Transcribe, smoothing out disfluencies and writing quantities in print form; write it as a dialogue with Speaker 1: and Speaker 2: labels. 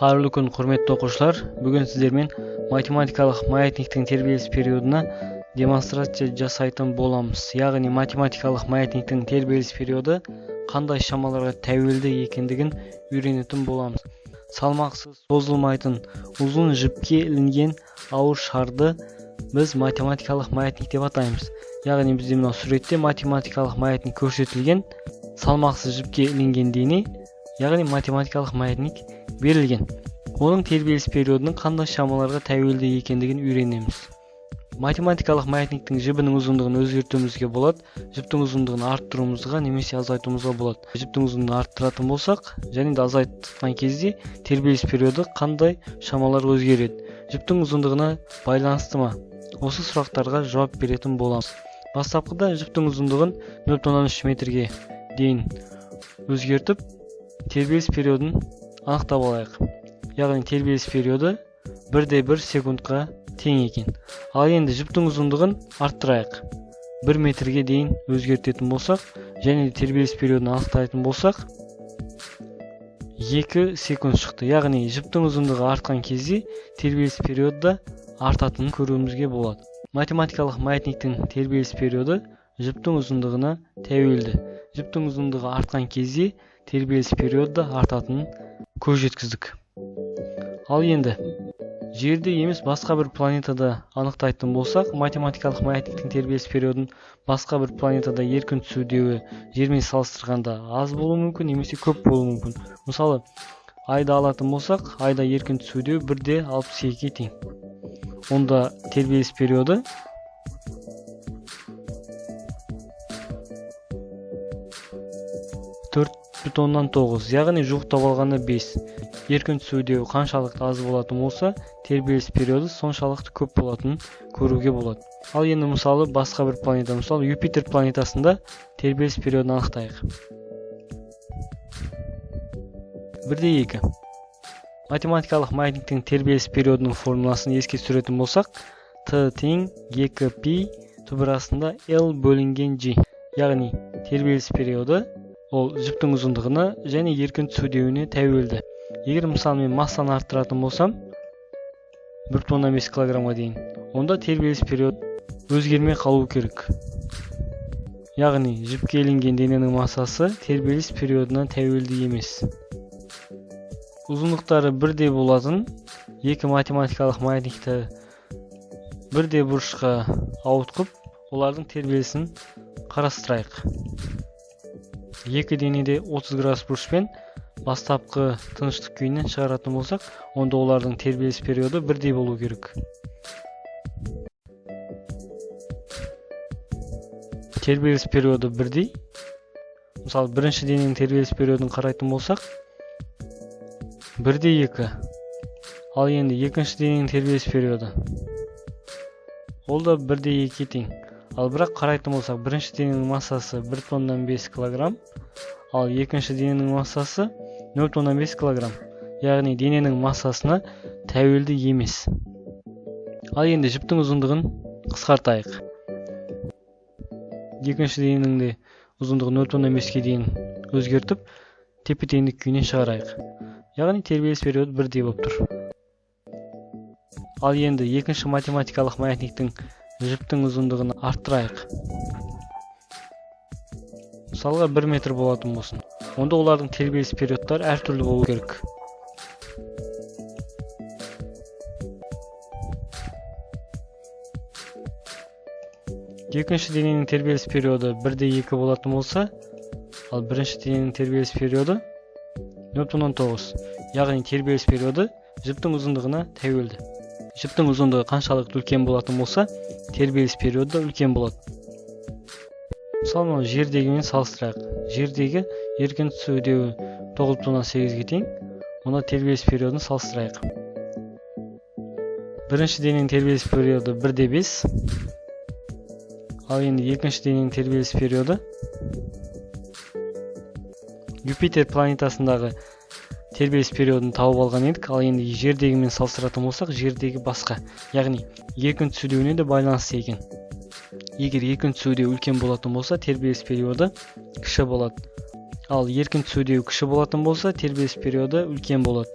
Speaker 1: Қайырлы күн, құрметті оқушылар. Бүгін сіздермен математикалық маятниктің тербеліс периодына демонстрация жасайтын боламыз. Яғни математикалық маятниктің тербеліс периоды қандай шамаларға тәуелді екендігін үйренетін боламыз. Салмақсыз созылмайтын ұзын жіпке ілінген ауыр шарды біз математикалық маятник деп атаймыз. Яғни бізде мынау суретте математикалық маятник көрсетілген, салмақсыз жіпке ілінген дене, яғни математикалық маятник берілген. Оның тербеліс периодының қандай шамаларға тәуелді екендігін үйренеміз. Математикалық маятниктің жібінің ұзындығын өзгертуімізге болады, жіптің ұзындығын арттыруымызға немесе азайтуымызға болады. Жіптің ұзындығын арттыратын болсақ және де азайтқан кезде тербеліс периоды қандай шамалар өзгереді? Жіптің ұзындығына байланысты ма? Осы сұрақтарға жауап беретін боламыз. Бастапқыда жіптің ұзындығын 0,3 метрге дейін өзгертіп, тербеліс периодын анықтап алайық. Яғни тербеліс периоды 1,1 секундқа тең екен. Ал енді жіптің ұзындығын арттырайық. 1 метрге дейін өзгертетін болсақ, және тербеліс периодын анықтайтын болсақ, 2 секунд шықты. Яғни жіптің ұзындығы артқан кезде тербеліс периоды да артатынын көруімізге болады. Математикалық маятниктің тербеліс периоды жіптің ұзындығына тәуелді. Жіптің ұзындығы артқан кезде тербеліс периоды да артатынын көз жеткіздік. Ал енді жерде емес басқа бір планетада анықтайтын болсақ, математикалық маятниктің тербеліс периодын басқа бір планетада еркін түсудеуі жермен салыстырғанда аз болуы мүмкін немесе көп болуы мүмкін. Мысалы, айда алатын болсақ, айда еркін түсудеуі 1,62-ге тең. Онда тербеліс периоды 4,9, яғни жуықтап алғанда 5. Еркін түсудеуі қаншалықты аз болатын болса, тербеліс периоды соншалықты көп болатынын көруге болады. Ал енді мысалы басқа бір планета, мысалы Юпитер планетасында тербеліс периодын анықтайық. 1,2. Математикалық маятниктің тербеліс периодының формуласын еске түсіретін болсақ, Т тең 2 пи түбір астында L бөлінген G. Яғни тербеліс периоды ол жіптің ұзындығына және еркін түсудеуіне тәуелді. Егер мысалы мен массаны арттыратын болсам, 1,5 килограммға дейін, онда тербеліс период өзгермей қалуы керек. Яғни жіпке ілінген дененің массасы тербеліс периодына тәуелді емес. Ұзындықтары бірдей болатын екі математикалық маятникті бірдей бұрышқа ауытқып, олардың тербелісін қарастырайық. Екі денеде 30 градус бұрышпен бастапқы тыныштық күйінен шығаратын болсақ, онда олардың тербеліс периоды бірдей болу керек. Тербеліс периоды бірдей. Мысалы, бірінші дененің тербеліс периодын қарайтын болсақ, 1,2. Ал енді екінші дененің тербеліс периоды ол да 1,2-ге тең. Ал бірақ қарайтын болсақ, бірінші дененің массасы 1,5 килограмм, ал екінші дененің массасы 0,5 килограмм. Яғни дененің массасына тәуелді емес. Ал енді жіптің ұзындығын қысқартайық. Екінші дененің де ұзындығын 0,5-ке дейін өзгертіп, тепе-теңдік күйінен шығарайық. Яғни тербеліс периоды бірдей болып тұр. Ал енді екінші математикалық маятниктің жіптің ұзындығын арттырайық. Мысалға 1 метр болатын болсын. Онда олардың тербеліс периодтары әртүрлі болу керек. Екінші дененің тербеліс периоды 1,2 болатын болса, ал бірінші дененің тербеліс периоды 0,9. Яғни тербеліс периоды жіптің ұзындығына тәуелді. Жіптің ұзындығы қаншалықты үлкен болатын болса, тербеліс периоды да үлкен болады. Мысалы, мынау жердегімен салыстырайық. Жердегі еркін түсудеуі 9,8-ге тең. Онда тербеліс периодын салыстырайық. Бірінші дененің тербеліс периоды 1,5. Ал енді екінші дененің тербеліс периоды Юпитер планетасындағы тербеліс периодын тауып алған едік. Ал енді жердегімен салыстыратын болсақ, жердегі басқа. Яғни еркін түсудеуіне де байланысты екен. Егер еркін түсудеу үлкен болатын болса, тербеліс периоды кіші болады. Ал еркін түсудеу кіші болатын болса, тербеліс периоды үлкен болады.